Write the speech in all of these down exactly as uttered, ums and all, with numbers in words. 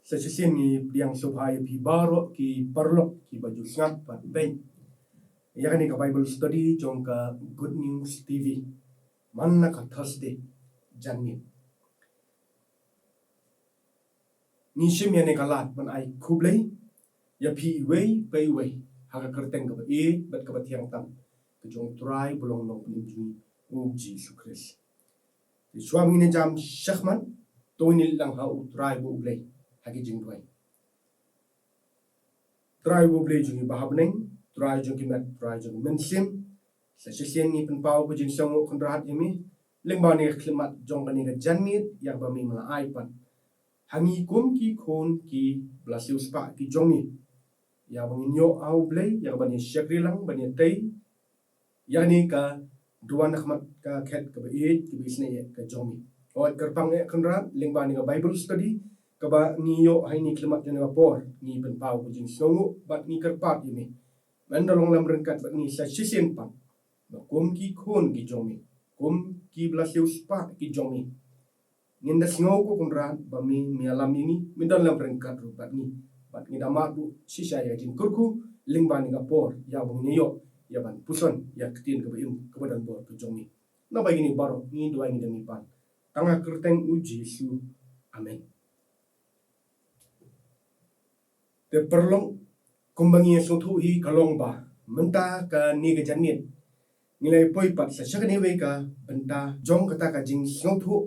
Sa shisien ngi pdiang sngewbha ïa phi baroh ki paralok kiba ju sngap bad peit ïa kane ka Bible study jong ka Good News T V. Man la ka Thursday janmiet. Ngi shim ïa kane ka lad ban ai khublei ïa phi iwei pa iwei ha ka kyrteng kaba ïeit bad kaba thiang tam ka jong U Trai ba long Nongpynim jong ngi U Jisu Khrist. Te shuwa ngin ïa jam shakhmat, to ngin ïa leit lang ha U Trai ba U Blei ha ki jingduwai. Trai ba U Blei jong ngi ba ha bneng, Trai jong ki met, Trai jong ki mynsiem. Sa shisien ngi pynpaw ka jingsngewnguh kynrad ïa me lyngba kane ka khyllipmat jong kane ka janmiet ïa kaba me la ai pat ha ngi kum ki khun kiba la siewspah ki jong me, ïa kaba ngin ïoh ha U Blei, ïa kaba ngin shakri lang, ban ïatei ïa kane ka duwan ha khmat ka khet kaba ïeit kaba isynei ïa ka jong me. Hooid, kyrpang eh kynrad lyngba kane ka Bible study kaba ngi ïoh ha kine ki khyllipmat jong kane ka por, ngi pynpaw ka jingsngewnguh bad ngi kyrpad ïa me ban da long lem ryngkat bad ngi sa shisien pat, ba kum ki khun ki jong me, kum kiba la siewspah ki jong me, ngin da sngew ko kynrad ba me, me ïalam ïa ngi, me don lem ryngkat ruh bad ngi. Bad ngi da mad ruh shisha ïa ka jingkyrkhu lyngba kane ka por ïa ba ngin ïoh ïa ban puson ïa ka ktien kaba im kaba don bor ka jong me. Naba ïa kine baroh ngi duwai ngi da mihpat tang ha ka kyrteng U Jisu. Amen. Te paralok, kumba ngi ïa sngewthuh hi ka long ba mynta kane ka janmiet ngi la ïa poi pat sa sha kane kawei ka bynta jong kata ka jingsngewthuh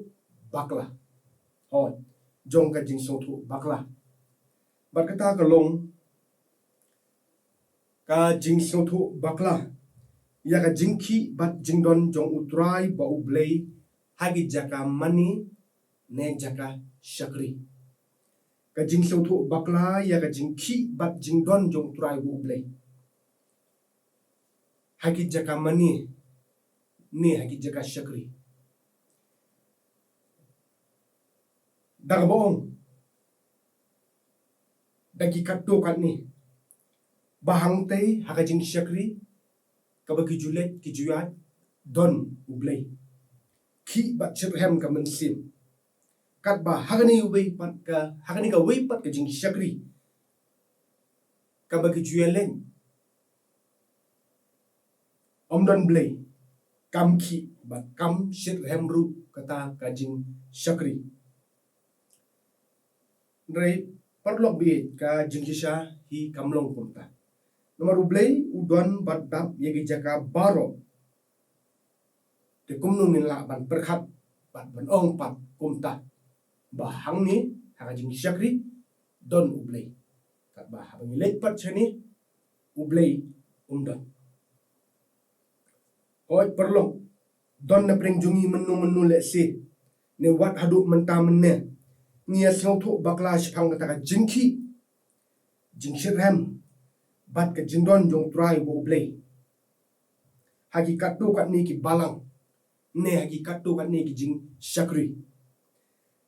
bakla. Hooid, jong ka jingsngewthuh bakla. Bad kata ka long ka jingsngewthuh bakla ïa ka jingkhih bad jingdon jong U Trai ba U Blei ha ki jaka mane ne jaka shakri. Ka jingsngewthuh bakla ïa ka jingkhih bad jingdon jong U Trai ba U Blei ha ki jaka mane ne ha ki jaka shakri. Da kaba ong, da ki katto katne, ba hangtei ha ka jingshakri kaba ki ju leit ki ju ïaid, don U Blei, khih bad shitrhem ka mynsiem. Katba ha kane kawei pat ka, ha kane kawei pat ka jingshakri kaba ki ju ïa leit, ym don Blei, kam khih bad kam shitrhem ruh kata ka jingshakri. Hynrei paralok ba ïeit, ka jingshisha hi kam long kumta. Namar U Blei u don bad dap ïa ki jaka baroh. Te kumno ngin lah ban pyrkhat bad ban ong pat kumta, ba hangne ha ka jingshakri don U Blei, katba haba ngi leit pat shane U Blei um don? Hooid paralok, don na pdeng jong ngi mynno mynno lehse, ne wat haduh mynta mynne, ngi ïa sngewthuh bakla shaphang kata ka jingkhih, jingshitrhem bad ka jingdon jong U Trai ba U Blei ha ki katto katne ki balang ne ha ki katto katne ki jingshakri.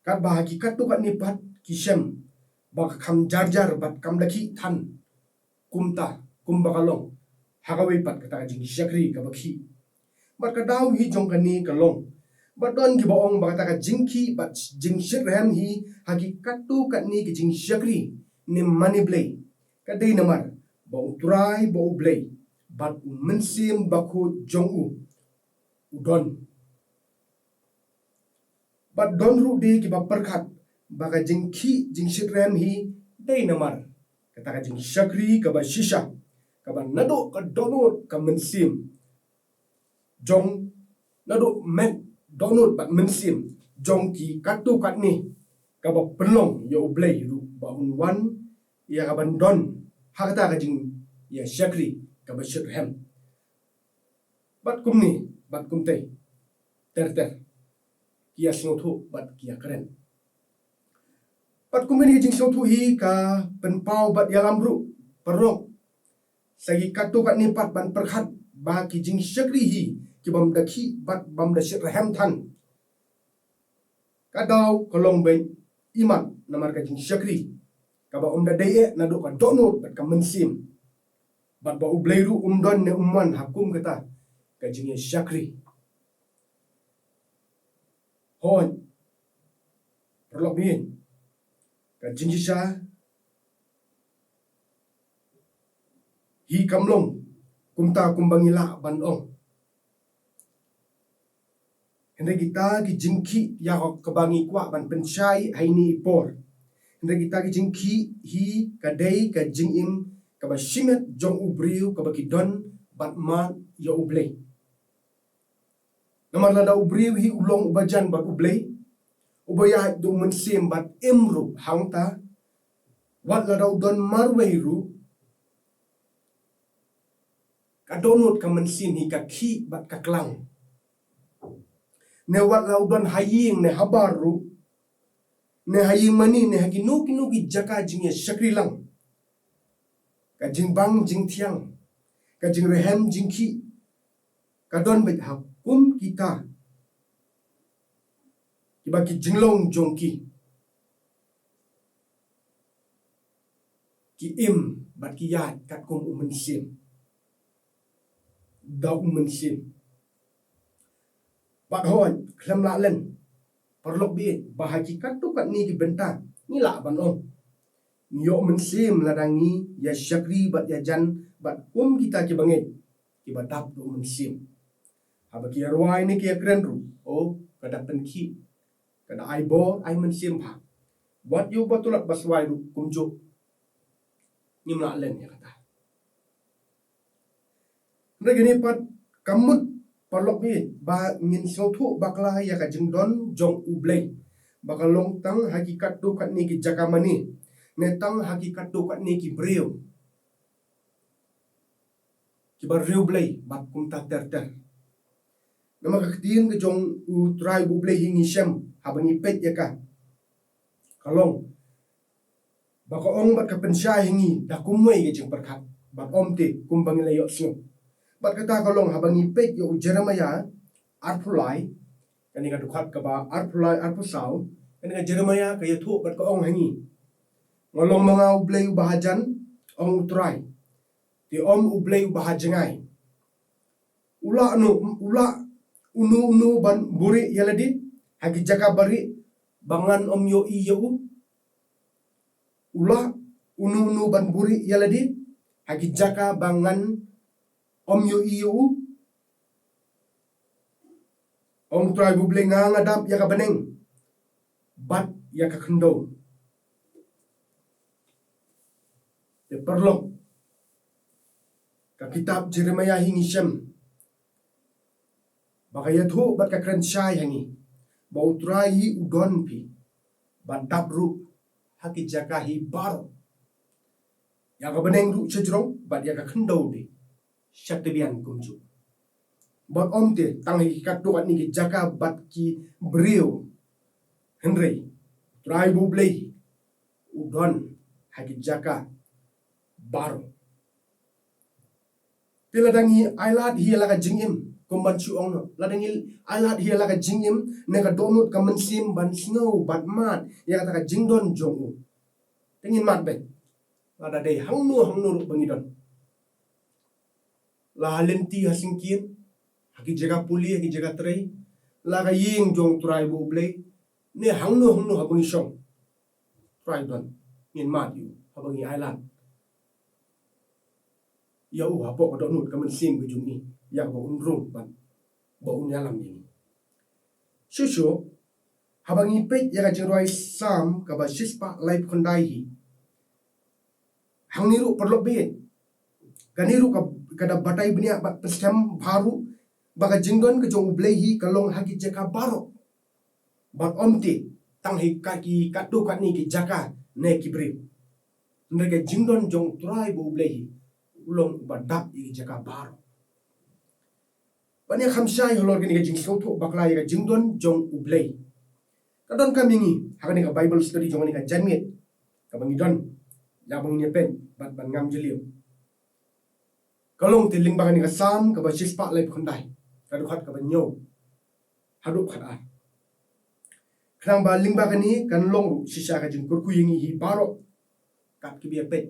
Katba ha ki katto katne pat ki shem ba ka kham jar jar bad kam da khih than kumta kumba ka long ha kawei pat kata ka jingshakri kaba khih. Bad ka daw hi jong kane ka long ba don kiba ong ba kata ka jingkhih bad jingshitrhem hi ha ki katto katne ki jingshakri ne mane blei, ka dei namar ba U Trai ba U Blei bad U Mynsiem Bakhuid jong u u don. Bad don ruh de kiba pyrkhat ba ka jingkhih jingshitrhem hi dei namar kata ka jingshakri kaba shisha, kaba naduh ka dohnud ka mynsiem jong, naduh met, dohnud bad mynsiem jong ki katto katne, kaba pynlong ïa U Blei ruh ba un wan ïa kaban don ha kata ka jingïashakri kaba shitrhem. Bad kumne bad kumtei ter ter ki ïa sngewthuh bad ki ïa kren. Bad kumne ki jingsngewthuh hi ka pynpaw bad ïalam ruh paralok sa ki katto katne pat ban pyrkhat ba ki jingshakri hi ki bym da khih bad bym da shitrhem than. Ka daw ka long ba imat namar ka jingshakri kaba ym da dei eh naduh ka dohnud bad ka mynsiem, bad ba U Blei ruh um don ne um wan ha kum kata ka jingïashakri. Hooid paralok, ïa Ka jingshisha hi kam long kumta kumba ngi lah ban ong. Hynrei kita ki jingkhih ïa kaba ngi kwah ban pynshai ha ine i por. Hynrei kita ki jingkhih hi ka dei ka jingim kaba shimet jong u briew kaba ki don bad mad ïa U Blei. Namar lada u briew hi u long uba jan bad U Blei, uba ïaid da u Mynsiem bad im ruh hangta, wat lada u don marwei ruh, ka dohnud ka mynsiem hi ka khih bad ka klang. Ne wat la u don ha ïing ne habar ruh, ne ha ïing mane ne ha kino kino ki jaka jingïashakri lang, ka jingbang jingthiang, ka jingrhem jingkhih, ka don beit ha kum kita kiba ki jinglong jong ki ki im bad ki ïaid katkum u Mynsiem, da u Mynsiem. Bad hooid, khlem lah len, paralok baieit, ba ha ki katto katne ki bynta ngi lah ban ong ngi ïoh mynsiem lada ngi ïashakri bad ïajan bad kum kita kiba ngeit, kiba dap da u Mynsiem. Haba ki ïarwai ne ki ïakren ruh, oh, ka da pynkhih, ka da ai bor, ai mynsiem bha. Wat ïa uba tulot ba swai ruh kumjuh, ngim lah len ïa kata. Hynrei kane pat ka mut, paralok baieit, ba ngin sngewthuh bakla ïa ka jingdon jong U Blei, ba ka long tang ha ki katto katne ki jaka mane, ne tang ha ki katto katne ki briew kiba riewblei bad kumta ter ter. Namar ka ktien ka jong U Trai U Blei hi ngi shem haba ngi peit ïa ka, ka long ba ka ong bad ka pynshai ha ngi da kumwei ka jingpyrkhat, bad ym te kumba ngi la ïohsngew. Bad kata ka long haba ngi peit ïa u Jeremaïah arphew lai, kane ka dkhot kaba arphew lai, arphew saw, kane ka Jeremaïah ka ïathuh bad ka ong ha ngi, nga long ma nga U Blei uba hajan, ong U Trai, te ym U Blei uba hajngai. U lah uno, u lah uno uno ban buhrieh ïa lade ha ki jaka barieh ba ngan ym ïohi ïa u? U lah uno uno ban buhrieh ïa lade ha ki jaka ba ngan ym ïohi ïa u? Ong Trai U Blei, nga nga dap ïa ka bneng bad ïa ka khyndew. Te paralok, ka kitab Jeremaïah hi ngi shem ba ka ïathuh bad ka kren shai ha ngi ba U Trai hi u don phi, bad dap ruh ha ki jaka hi baroh. Ïa ka bneng ruh sha jrong bad ïa ka khyndew de sha tbian kumjuh. Bad ym te tang ha ki katto katne ki jaka bad ki briew, hynrei Trai U Blei u don ha ki jaka baroh. Te lada ngi ailad hi ïa la ka jingim, kum ban shu ong noh, lada ngi ailad hi ïa la ka jingim ne ka dohnud ka mynsiem ban sngew bad mad ïa kata ka jingdon jong u, te ngin mad beit. Lada dei hangno hangno ruh ba ngi don, la ha lynti ha syngkien, ha ki jaka pule, ha ki jaka trei, la ka ïing jong Trai U Blei, ne hangno hangno haba ngi shong, Trai u don, ngin mad ïa u haba ngi ailad ïa u hapoh ka dohnud ka mynsiem ka jong ngi, ïa kaba un rung bad ba un ïalam ïa ngi. Shuh shuh, haba ngi peit ïa ka jingrwai Salm kaba shispah laiphew khyndai hi, hangne ruh paralok baieit, kane ruh ka, ka da batai bniah bad pynskhem bha ruh ba ka jingdon ka jong U Blei hi ka long ha ki jaka baroh, bad ym te tang ha ki katto katne ki jaka ne ki briew. Hynrei ka jingdon jong Trai U Blei hi u long uba dap ïa ki jaka baroh. Ban ïa kham shai halor kane ka jingsngewthuh bakla ïa ka jingdon jong U Blei, ka donkam ïa ngi ha kane ka Bible study jong kane ka janmiet kaba ngi don, ïa ba ngin ïa peit bad ban ngam jylliew, ka long te lyngba kane ka Salm kaba shispah laiphew khyndai, ka dkhot kaba hynñiew haduh khatar. Khnang ba lyngba kane kan long ruh shisha ka jingkyrkhu ïa ngi hi baroh kat kiba ïa peit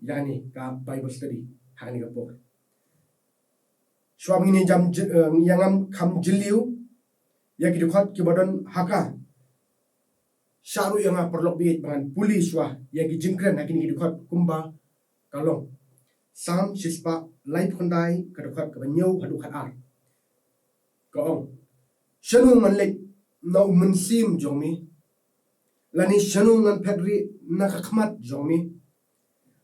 ïa kane ka Bible study ha kane ka por. Shuwa ba ngin ïa jam, eh, ïa ngam kham jylliew ïa ki dkhot kiba don ha ka, Shah ruh ïa nga paralok baieit ba ngan pule shuwa ïa ki jingkren ha kine ki dkhot kumba ka long. Salm shispah laiphew khyndai, ka dkhot kaba hynñiew haduh khatar. Ka ong, shano ngan leit na u mynsiem jong me? Lane shano ngan phet rieh na ka khmat jong me?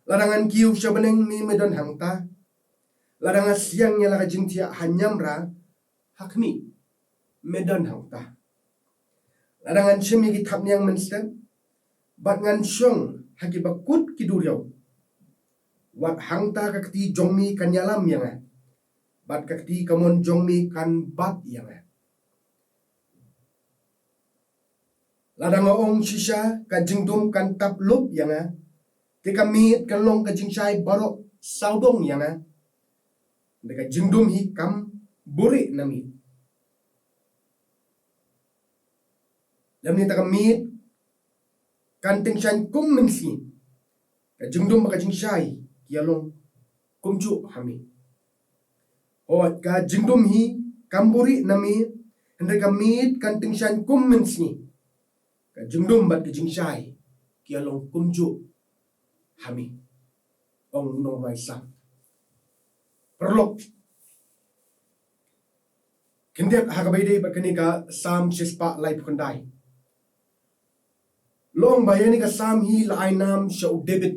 Lada ngan kiew sha bneng, me me don hangta. Lada nga siang ïa la ka jingthiah ha niamra, ha khmih me don hangta. Lada ngan shim ïa ki thapniang mynstep, bad ngan shong ha kiba kut ki duriaw, wat hangta ka kti jong me kan ïalam ïa nga, bad ka kti kamon jong me kan bat ïa nga. Lada nga ong shisha, ka jingdum kan tap lup ïa nga, te ka miet kan long ka jingshai baroh sawdong ïa nga. Te ka jingdum hi kam buhrieh na miet. Lymne te ka miet kan tyngshaiñ kum mynsngi. Ka jingdum bad ka jingshai ki ïalong kumjuh ha me. Hooid, ka jingdum hi kam buhrieh na me, hynrei ka miet kan tyngshaiñ kum mynsngi. Ka jingdum bad ka jingshai ki ïalong kumjuh ha me, ong u nongrwai Salm. Paralok, khyndiat ha kaba ïadei bad kane ka Salm shispah laiphew khyndai, long ba ïa kane ka Salm hi la ai nam sha u David,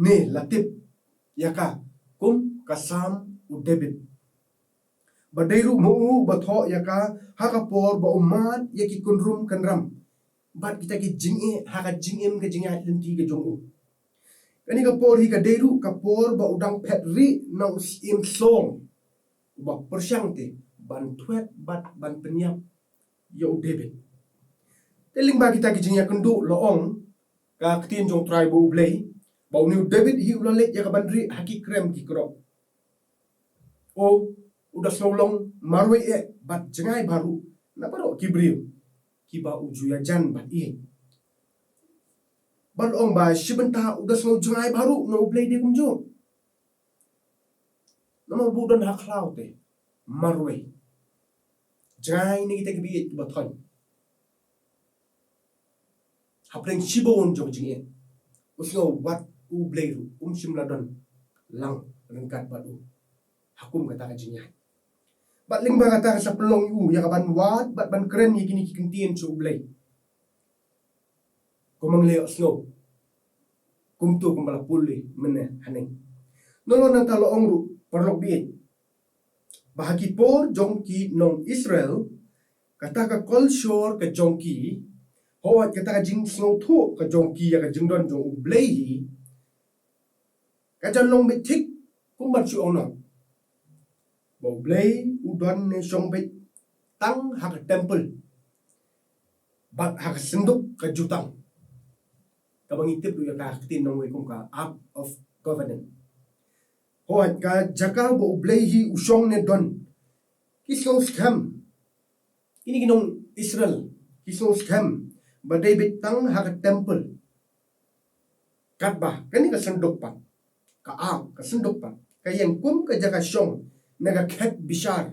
ne la tip ïa ka kum ka Salm u David. Ba dei ruh ma u ba thoh ïa ka ha ka por ba u mad ïa ki kynrum kynram bad kita ki jingeh ha ka jingim ka jingïaid lynti ka jong u. Kane ka por hi ka dei ruh ka por ba u dang phet rieh na u syiem song uba pyrshang te ban thwet bad ban pynïap ïa u David. Te lyngba kita ki jingïakynduh la ong ka ktien jong u Trai ba U Blei ba une u David hi u la leit ïa ka ban rieh ha ki krem ki krok. O, u da sngew long marwei eh bad jngai bha ruh na baroh ki briew kiba u ju ïajan bad ïeit. Bad la ong ba shi bynta u da sngew jngai bha ruh na U Blei dei kumjuh. Namar ba u don ha khlaw te marwei, jngai na kita kiba ïeit kiba thoiñ. Hapdeng shibun jong ka jingeh, u sngew wat U Blei ruh um shym la don lang ryngkat bad u ha kum kata ka jingïaid. Bad lyngba kata ka sa pynlong ïa u ïa ka ban wad bad ban kren ïa kine ki ktien sha U Blei. Kumba ngi la ïohsngew kumto kumba la pule mynne haneng. Nalor nangta la ong ruh, paralok baieit, ba ha ki por jong ki nong Israel, kata ka kolshor ka jong ki, hooid, kata ka jingsngewthuh ka jong ki ïa ka jingdon jong U Blei hi, ka jan long beit thik kum ban shu ong noh ba U Blei u don ne shong beit tang ha ka temple bad ha ka synduk ka jutang, kaba ngi tip ruh ïa ka ha ka ktien nongwei kum ka Ark of Covenant. Hooid, ka jaka ba U Blei hi u shong ne don, ki sngew skhem, kine ki nong Israel ki sngew skhem ba dei beit tang ha ka temple. Katba kane ka synduk pat, ka ark, ka synduk pat, ka ïeng kum ka jaka shong na ka khet bishar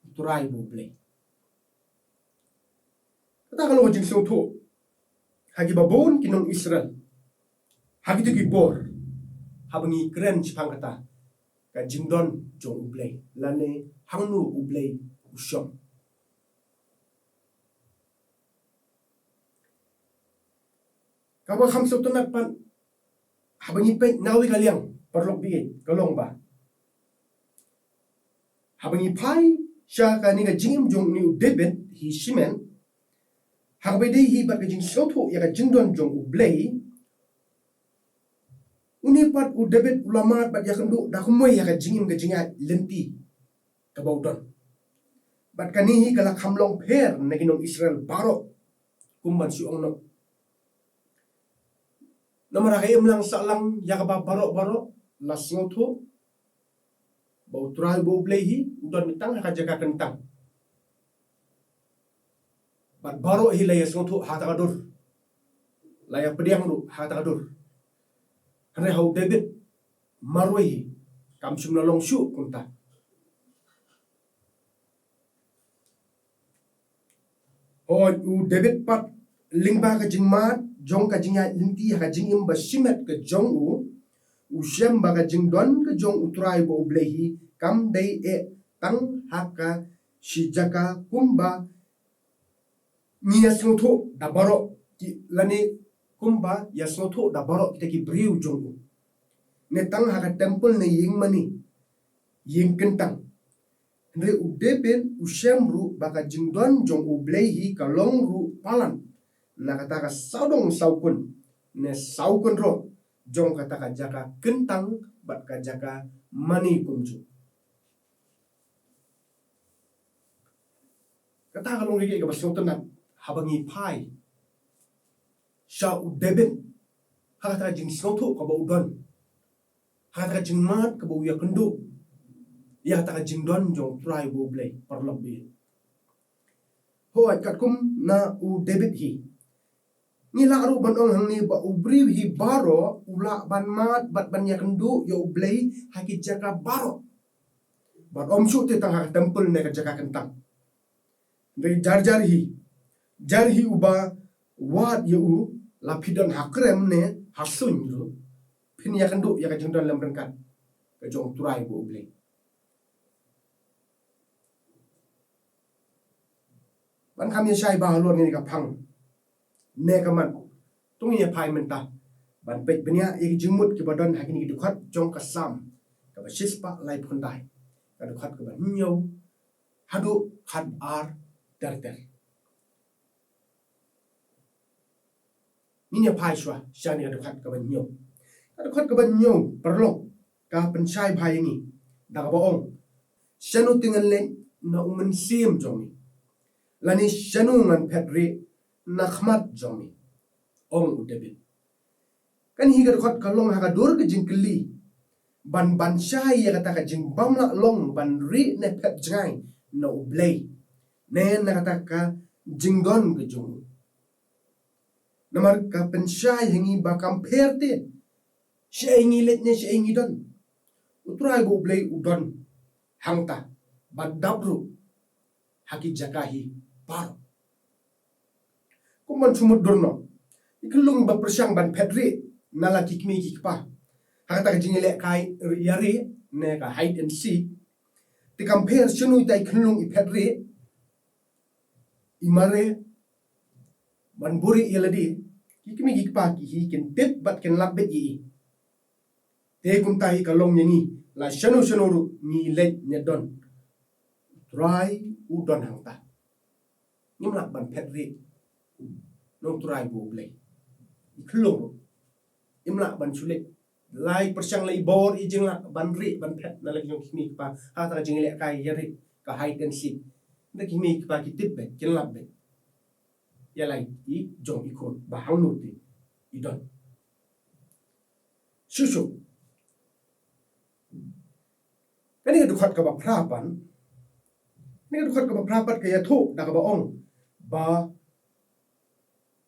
U Trai ba U Blei. Kata ka long ka jingsngewthuh ha kiba bun ki nong Israel ha kito ki por, haba ngi kren shaphang kata ka jingdon jong U Blei lane hangno U Blei u shong. Kaba kham sngewtynnat pat, haba ngi peit na kawei ka liang, paralok baieit, ka long ba haba ngi phai sha kane ka jingim jong une u David hi shimet, ha kaba ïadei hi bad ka jingsngewthuh ïa ka jingdon jong U Blei, une pat u David u la mad bad ïakynduh da kumwei ïa ka jingim ka jingïaid lynti kaba u don. Bad kane hi ka la kham long pher na ki nong Israel baroh kum ban shu ong noh. Namar ha ka imlang sahlang ïa kaba baroh baroh la sngewthuh ba U Trai ba U Blei hi u don tang ha ka jaka kyntang. Bad baroh hi la ïa sngewthuh ha kata ka dur, la ïa pdiang ruh ha kata ka dur. Hynrei ha u David marwei hi kam shym la long shuh kumta. Hooid, u David pat lyngba ka jingmad jong ka jingïaid lynti ha ka jingim ba shimet ka jong u, u shem ba ka jingdon ka jong U Trai ba U Blei hi kam dei eh tang ha ka shi jaka kumba ngi ïa sngewthuh da baroh ki, lane kumba ïa sngewthuh da baroh kita ki briew jong u. Ne tang ha ka temple ne ïing mane ïing kyntang. Hynrei u David u shem ruh ba ka jingdon jong U Blei hi ka long ruh palat na kata ka sawdong sawkun ne sawkun roh jong kata ka jaka kyntang bad ka jaka mane kumjuh. Kata ka long ka kaba sngewtynnat haba ngi phai sha u David ha kata ka jingsngewthuh kaba u don, ha kata ka jingmad kaba u ïakynduh ïa kata ka jingdon jong U Trai ba U Blei, paralok ba ïeit. Hooid, katkum na u David hi, ngi lah ruh ban ong hangne ba u briew hi baroh u lah ban mad bad ban ïakynduh ïa U Blei ha ki jaka baroh. Bad ym shuh te tang ha ka temple ne ka jaka kyntang. Hynrei jar jar hi, jar hi uba wad ïa u, la phi don ha krem ne ha suiñ ruh, phin ïakynduh ïa ka jingdon lem ryngkat ka jong U Trai ba U Blei. Ban kham ïa shai ba halor ngin ïa ka phang ne ka mat, to ngin ïa phai mynta ban peit bniah ïa ki jingmut kiba don ha kine ki dkhot jong ka Salm kaba shispah laiphew khyndai, ka dkhot kaba hynñiew haduh khatar ter ter. Ngin ïa phai shuwa sha kane ka dkhot kaba hynñiew. Ka dkhot kaba hynñiew, paralok, ka pynshai bha ïa ngi da kaba ong, shano te ngan leit na u mynsiem jong me, lane shano ngan phet rieh na khmat jong me, ong u David. Kane hi ka dkhot ka long ha ka dur ka jingkylli ban, ban shai ïa kata ka jingbym lah long ban rieh ne phet jngai na U Blei ne na kata ka jingdon ka jong u. Namar ka pynshai ha ngi ba kam pher te shaei ngi leit ne shaei ngi don, U Trai ba U Blei u don hangta, bad dap ruh ha ki jaka hi baroh. Kum ban shu mutdur noh, i khyllung ba pyrshang ban phet rieh na la ki kmie ki kpa ha kata ka jingïalehkai ïa rieh ne ka hide and seek, te kam pher shano ita i khyllung i phet rieh, i mareh ban buhrieh ïa lade, ki kmie ki kpa ki hi kin tip bad kin lap beit ïa i. Te kumta hi ka long ïa ngi, la shano shano ruh ngi leit ne don, U Trai u don hangta. Ngim lah ban phet rieh na U Trai ba U Blei. I khyllung ruh im lah ban shu leit, la i pyrshang, la i bor, i jinglah ban rieh ban phet na la ki jong ki kmie ki kpa ha kata ka jingïalehkai ïa rieh ka hide and seek. Hynrei ki kmie ki kpa ki tip beit, kin lap beit ïa la i jong i khun ba hangno te i don. Shuh shuh, kane ka dkhot kaba phra pat, kane ka dkhot kaba phra pat ka ïathuh da kaba ong ba,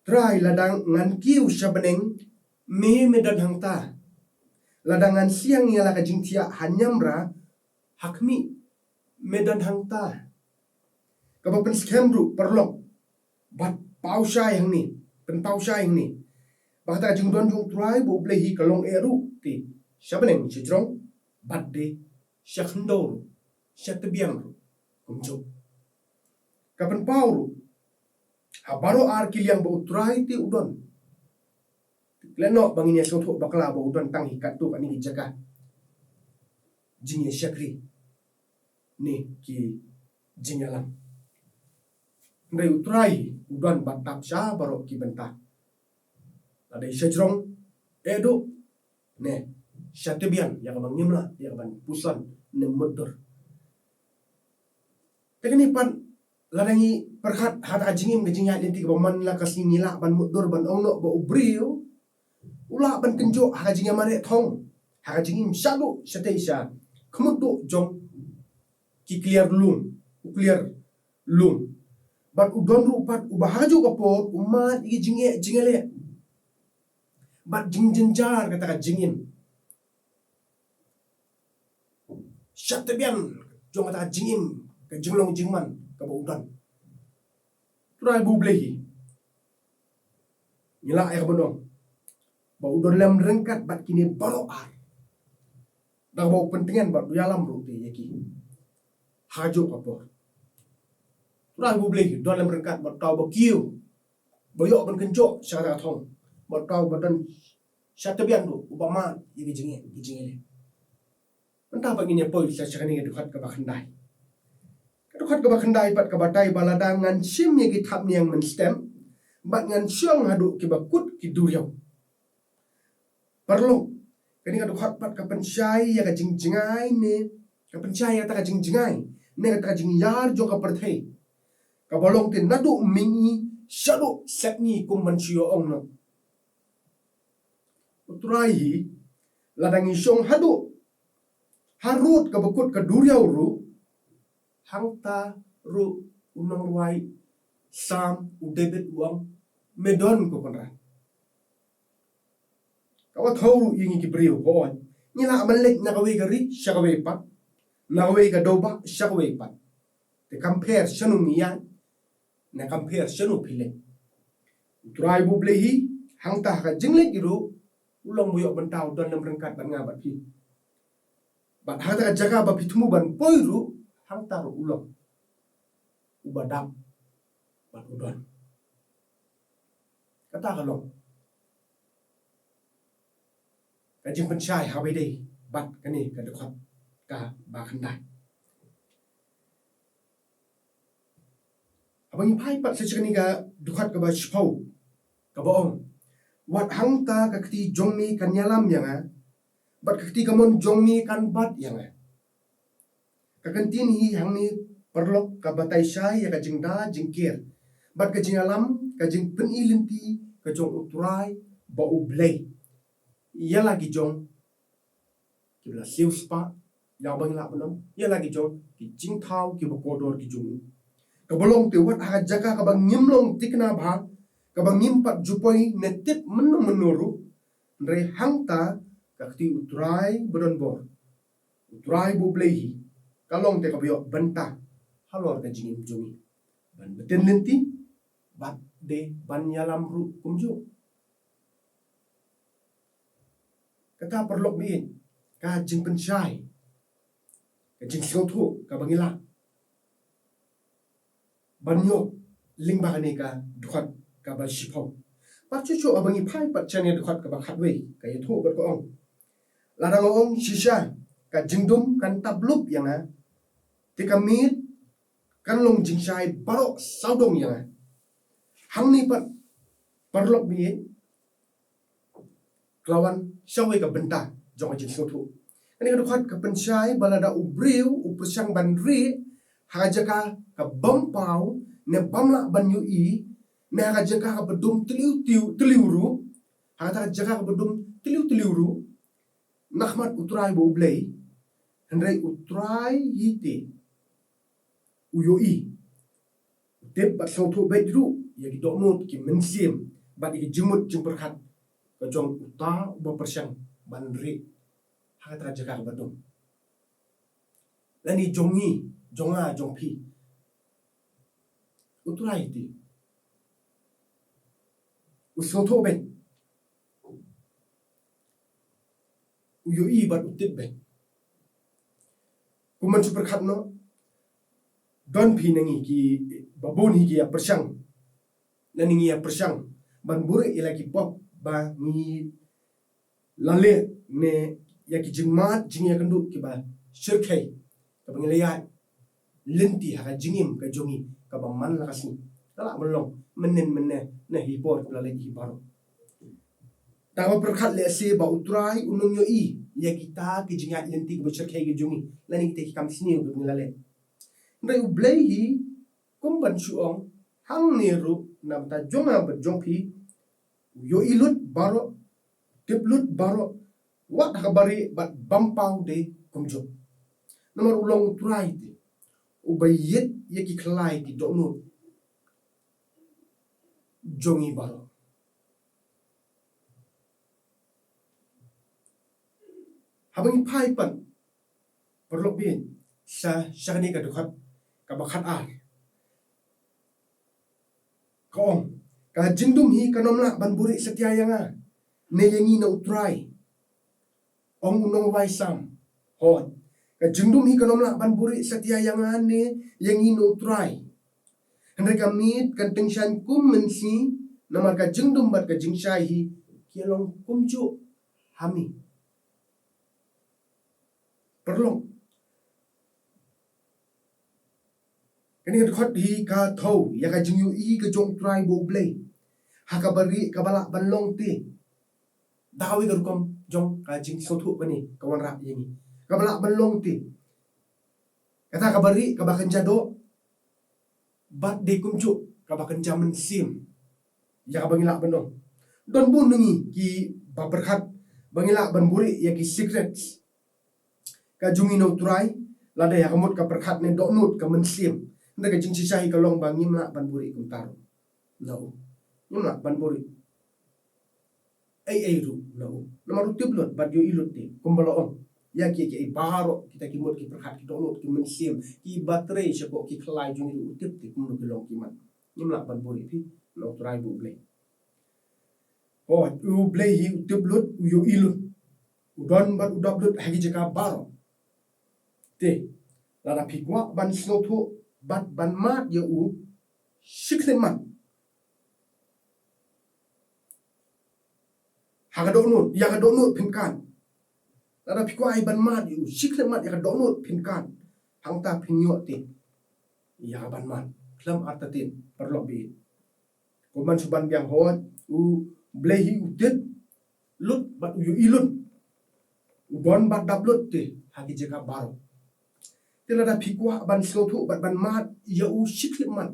Trai, lada ngan kiew sha bneng, me me don hangta. Lada ngan siang ïa la ka jingthiah ha niamra, ha khmih me don hangta. Kaba pynskhem ruh, paralok, bad paw shai hangne, pynpaw shai hangne, ba kata ka jingdon jong U Trai ba U Blei hi ka long eh ruh te sha bneng sha jrong, bad te sha khyndew ruh, sha tbian ruh kumjuh. Ka pynpaw ruh ha baroh ar ki liang ba U Trai te u don. Klet noh ba ngin ïa sngewthuh bakla ba u don tang hi katto katne ki jaka jingïashakri ne ki jingïalang. Hynrei U Trai u don bad dap sha baroh ki bynta, la dei sha jrong, eh duh, ne sha tbian, ïa kaba ngim lah ïa kaban puson ne mutdur. Te kane pat, lada ngi pyrkhat ha kata ka jingim ka jingïaid lynti kaba man la ka sngi ngi lah ban mutdur ban ong noh ba u briew u lah ban kynjoh ha ka jingïamareh thong ha ka jingim shaduh shatei sha khmutduh jong ki kliar lum, u kliar lum. Bad u don ruh pat uba ha kajuh ka por u mad ïa ki jingeh jingïaleh bad jingjynjar kata ka jingim sha tbian jong kata ka jingim, ka jinglong jingman kaba u don. Trai ba U Blei hi, Ngi lah ïa ka ban ong ba u don lem ryngkat bad kine baroh ar. Da kaba u pyntngen bad u ïalam ruh te ïa ki ha ka juk ka por. Trai U Blei u don lem ryngkat bad uta uba kiew, ba ïoh ban kynjoh sha kata ka thong, bad uta uba don sha tbian ruh uba mad ïa ki jingeh, ki jingeh. Mynta pat ngin ïa poi sha kane ka dkhot kaba khyndai. Ka dkhot kaba khyndai pat ka batai ba lada ngan shim ïa ki thapniang mynstem bad ngan shong haduh kiba kut ki duriaw. Paralok, kane ka dkhot pat ka pynshai ïa ka jingjngai ne, ka pynshai ïa kata ka jingjngai ne kata ka jingïar jong ka pyrthei, kaba long te naduh mihngi shaduh sepngi kum ban shu ïa ong noh. U Trai hi, lada ngi shong haduh harud kaba kut ka duriaw ruh, hangta ruh u nongrwai Salm u David u ong, me don ko Kynrad. Kaba thew ruh ïa ngi ki briew, hooid, ngi lah ban leit na kawei ka ri sha kawei pat, na kawei ka dewbah sha kawei pat. Te kam pher shano ngi ïaid, ne kam pher shano phi leit. U Trai U Blei hi, hangta ha ka jingleit ruh u long ba ïoh bynta, u don lem ryngkat bad nga bad phi. Bad hangta ka jaka ba phi thmu ban poi ruh, hangta ruh u long uba dap bad u don. Kata ka long ka jingpynshai ha kaba ïadei bad kane ka dkhot kaba khyndai. Haba ngi phai pat sha kane ka dkhot kaba shiphew, kaba ong, wat hangta ka kti jong me kan ïalam ïa nga, bad ka kti kamon jong me kan bat ïa nga. Ka kyntien hi hangne, paralok, ka batai shai ïa ka jingda jingker bad ka jingïalam, ka jingpyni lynti ka jong U Trai ba U Blei ïa la ki jong kiba la siew spah, ïa ba ngi lah ban ong, ïa la ki jong ki jingthaw kiba kordor ki jong u. Kaba long te wat ha ka jaka kaba ngim long thikna bha, kaba ngim pat ju poi ne tip mynno mynno ruh, hynrei hangta ka kti U Trai ba don bor, U Trai ba U Blei hi, ka long te kaba ïoh bynta halor ka jingim jong ngi ban btin lynti bad de ban ïalam ruh kumjuh. Kata, paralok, ba ïeit, ka jingpynshai, ka jingsngewthuh kaba ngi lah ban ïoh lyngba kane ka dkhot kaba shiphew. Pat shuh shuh haba ngi phai pat sha kane ka dkhot kaba khatwei, ka ïathuh bad ka ong, lada nga ong shisha, ka jingdum kan tap lup ïa nga, te ka miet kan long jingshai baroh sawdong ïa nga. Hangne pat, paralok, ba ïeit, ka la wan sha kawei ka bynta jong ka jingsngewthuh. Kane ka dkhot ka pynshai ba lada u briew u pyrshang ban rieh ha ka jaka kabym paw ne bym lah ban ïohi, ne ha ka jaka kaba dum tliw tliw, tliw ruh, ha kata ka jaka kaba dum tliw tliw ruh, na khmat U Trai ba U Blei, hynrei U Trai hi te u ïohi, u tip bad sngewthuh beit ruh ïa ki dohnud, ki mynsiem bad ïa ki jingmut jingpyrkhat ka jong uta uba pyrshang ban rieh ha kata ka jaka kaba dum. Lane jong ngi, jong nga, jong phi, U Trai te u sngewthuh beit, u ïohi bad u tip beit. Kum ban shu pyrkhat noh, don phi na ngi kiba bun hi ki ïa pyrshang, lane ngi ïa pyrshang ban buhrieh ïa la ki pop ba ngi la leh, ne ïa ki jingmad jingïakynduh kiba shyrkhei kaba ngi la ïaid lynti ha ka jingim ka jong ngi kaba man la ka sngi. Ka lah ban long mynnin mynne, ne hi por kaba la leit hi baroh. Tang ba pyrkhat lehse ba U Trai u nang ïohi ïa kita ki jingïaid lynti kiba shyrkhei ki jong ngi, lane kita ki kam sniew kiba ngi la leh. Hynrei U Blei hi, kum ban shu ong, hangne ruh na bynta jong nga bad jong phi, u ïohi lut baroh, tip lut baroh, wat ha kaba rieh bad bym paw de kumjuh. Namar u long U Trai te uba ïit ïa ki khlai ki dohnud jong ngi baroh. Haba ngi phai pat, paralok, biang sha, sha kane ka dkhot kaba khatar, ka ong, Ka jingdum hi kan ym lah ban buhrieh satia ïa nga ne ïa ngi na U Trai, ong u nongrwai Salm. Hooid, ka jingdum hi kan ym lah ban buhrieh satia ïa nga ne ïa ngi na U Trai. Hynrei ka miet kan tyngshaiñ kum mynsngi, namar ka jingdum bad ka jingshai hi ki long kumjuh ha mi. Paralok, kane ka dkhot hi ka thew ïa ka jingïohi ka jong U Trai ba U Blei ha kaba rieh kaba lah ban long te. Da kawei ka rukom jong ka jingsngewthuh kane ka wanrah ïa ngi, kaba lah ban long te. Kata kaba rieh kaba kynja doh, bad dei kumjuh kaba kynja mynsiem. Ïa kaba ngi lah ban ong, don bun na ngi kiba pyrkhat ba ngi lah ban buhrieh ïa ki secrets ka jong ngi na U Trai, lada ïa ka mut ka pyrkhat ne dohnud ka mynsiem. Hynrei ka jingshisha hi ka long ba ngim lah ban buhrieh kumta ruh na u. Ngim lah ban buhrieh ei ei ruh na u, namar u tip lut bad ïohi lut te, kumba la ong. Ïa ki, ki ei baroh kita ki mut ki pyrkhat, ki dohnud, ki mynsiem, kiba trei shapoh ki khlai jong ngi ruh u tip te kumno ki long ki man. Ngim lah ban buhrieh phi na U Trai ba U Blei. Hooid, U Blei hi u tip lut, u ïohi lut, u don bad u dap lut ha ki jaka baroh. Te lada phi kwah ban sngewthuh bad ban mad ïa u, shi khyllipmat ha ka dohnud, ïa ka dohnud phin kan. Lada phi kwah ban mad ïa u, shi khyllipmat ïa ka dohnud phin kan. Hangta phin ïoh te ïa ka ban mad khlem artatien, paralok baieit. Kumban shu ban biang, hooid, U Blei hi u tip lut bad u ïohi lut, u don bad dap lut te ha ki jaka baroh. Te lada phi kwah ban sngewthuh bad ban mad ïa u, shi khyllipmat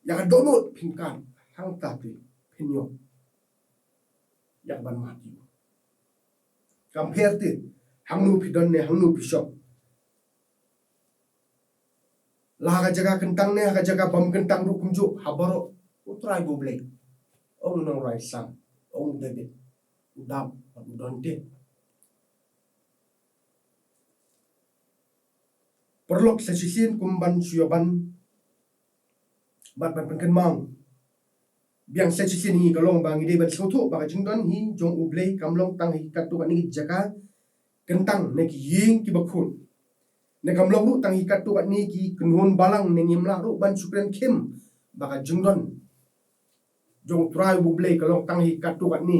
ïa ka dohnud phin kan. Hangta te phin ïoh ïa ka ban mad ïa u. Kam pher te hangno phi don ne hangno phi shong, la ha ka jaka kyntang ne ha ka jaka bym kyntang ruh kumjuh, ha baroh U Trai ba U Blei, ong u nongrwai Salm, ong u David, u dap bad u don te. Paralok, sa shisien kumban shu ïa ban bad ban pynkynmaw biang sa shisien ïa ngi ka long ba ngi dei ban sngewthuh ba ka jingdon hi jong U Blei kam long tang hi katto katne ki jaka kyntang ne ki ïing kiba khuid, ne kam long ruh tang hi katto katne ki kynhun balang, ne ngim lah ruh ban shu kren khim ba ka jingdon jong U Trai ba U Blei ka long tang hi katto katne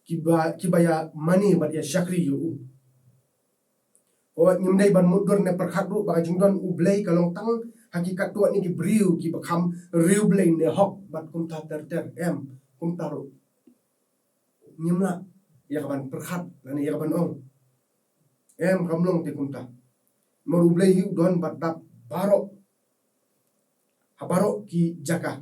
kiba, kiba ïa mane bad ïa shakri ïa u. Hooid, ngim dei ban mutdur ne pyrkhat ruh ba ka jingdon U Blei ka long tang ha ki katto katne ki briew kiba kham riewblei ne hok bad kumta ter ter, em, kumta ruh ngim lah ïa ka ban pyrkhat lane ïa ka ban ong. Em, kam long te kumta. Namar U Blei hi u don bad dap baroh, ha baroh ki jaka.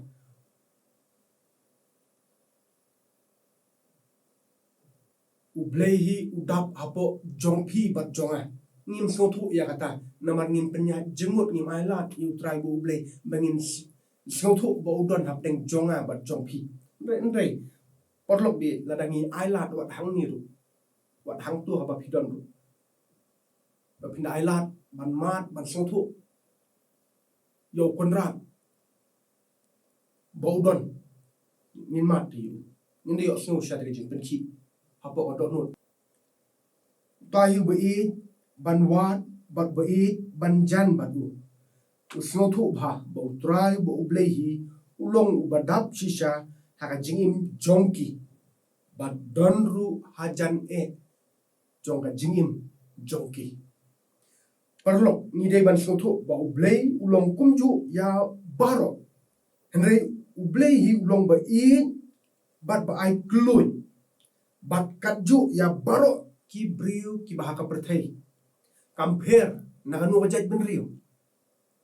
U Blei hi u dap hapoh jong phi bad jong nga. Ngim sngewthuh ïa kata namar ngim pynïaid jingmut, ngim ailad ïa U Trai ba U Blei ba ngin s-, sngewthuh ba u don hapdeng jong nga bad jong phi. Hynrei, hynrei paralok baieit, lada ngi ailad wat hangne ruh, wat hangto haba phi don ruh, ba phin da ailad ban mad ban sngewthuh ïa u Kynrad ba u don, ngin mad te ïa u, ngin da ïohsngew sha ka jingpynkhih hapoh ka dohnud. Uta hi uba ïeit ban wad bad uba ïeit ban jan bad u. U sngewthuh bha ba U Trai ba U Blei hi u long uba dap shisha ha ka jingim jong ki, bad don ruh hajan eh jong ka jingim jong ki. Paralok, ngi dei ban sngewthuh ba U Blei u long kumjuh ïa baroh. Hynrei U Blei hi u long ba ïeit bad ba ai kylluid bad katjuh ïa baroh ki briew kiba ha ka pyrthei. Kam pher na kano ka jaitbynriew,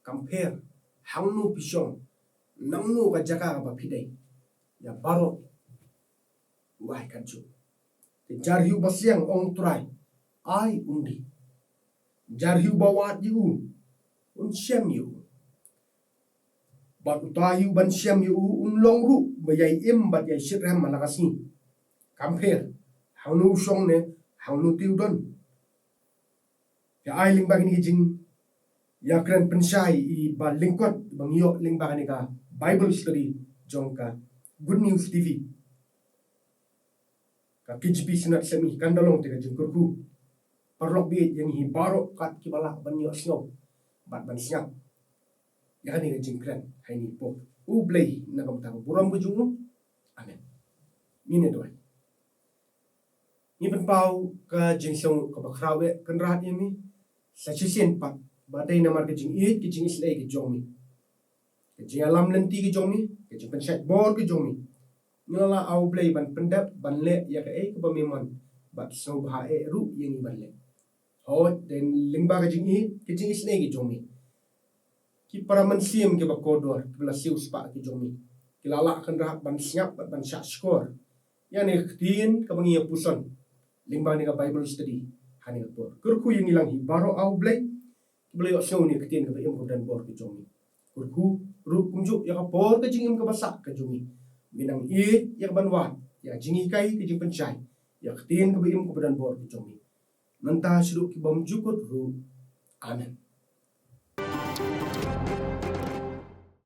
kam pher hangno phi shong, nangno ka jaka kaba phi dei, ïa baroh u ai katjuh. Te jar hi uba siang, ong U Trai, ai un die. Jar hi uba wad ïa u, un shem ïa u. Bad uta hi uban shem ïa u un long ruh ba ïai im bad ïai shitrhem man la ka sngi. Kam pher hangno u shong ne hangno te u don. Ïa ai lyngba kine ki jing Ïa kren pynshai i ba lyngkot ba ngi ïoh lyngba kane ka Bible study jong ka Good News T V. Ka K J P Synod Semi kan da long te ka jingkyrkhu. Paralok baieit, ïa ngi hi baroh kat kiba lah ban ïohsngew bad ban sngap ïa kane ka jingkren ha ine i por. U Blei na ka bynta ka burom ka jong u. Amen. Ngin ïa duwai. Ngi pynpaw ka jingsngew kaba khraw eh Kynrad ïa ngi. Sa shisien pat ba dei namar ka jingïeit, ka jingisynei ka jong mi, ka jingïalam lynti ka jong mi, ka jingpynshait bor ka jong mi, ngi la lah, A U Blei, ban pyndep ban leh ïa kaei kaba me mon bad sngewbha eh ruh ïa ngi ban leh. Hooid, dei lyngba ka jingïeit, ka jingisynei ka jong mi, ki para mynsiem kiba kordor kiba la siew spah ki jong mi ki la lah, Kynrad, ban sngap bad ban shahshkor ïa kane ka ktien kaba ngi ïa puson lyngba kane ka Bible study ha kane ka por. Kyrkhu ïa ngi lang hi baroh, A U Blei, kiba la ïohsngew ïa kane ka ktien kaba im kaba don bor ka jong mi. Kyrkhu ruh kumjuh ïa ka por ka jingim kaba sah ka jong mi, ngi nang ïeit ïa ka ban wad ïa ka jinghikai, ka jingpynshai ïa ka ktien kaba im kaba don bor ka jong mi, mynta shaduh ki bymjukut ruh. Amen.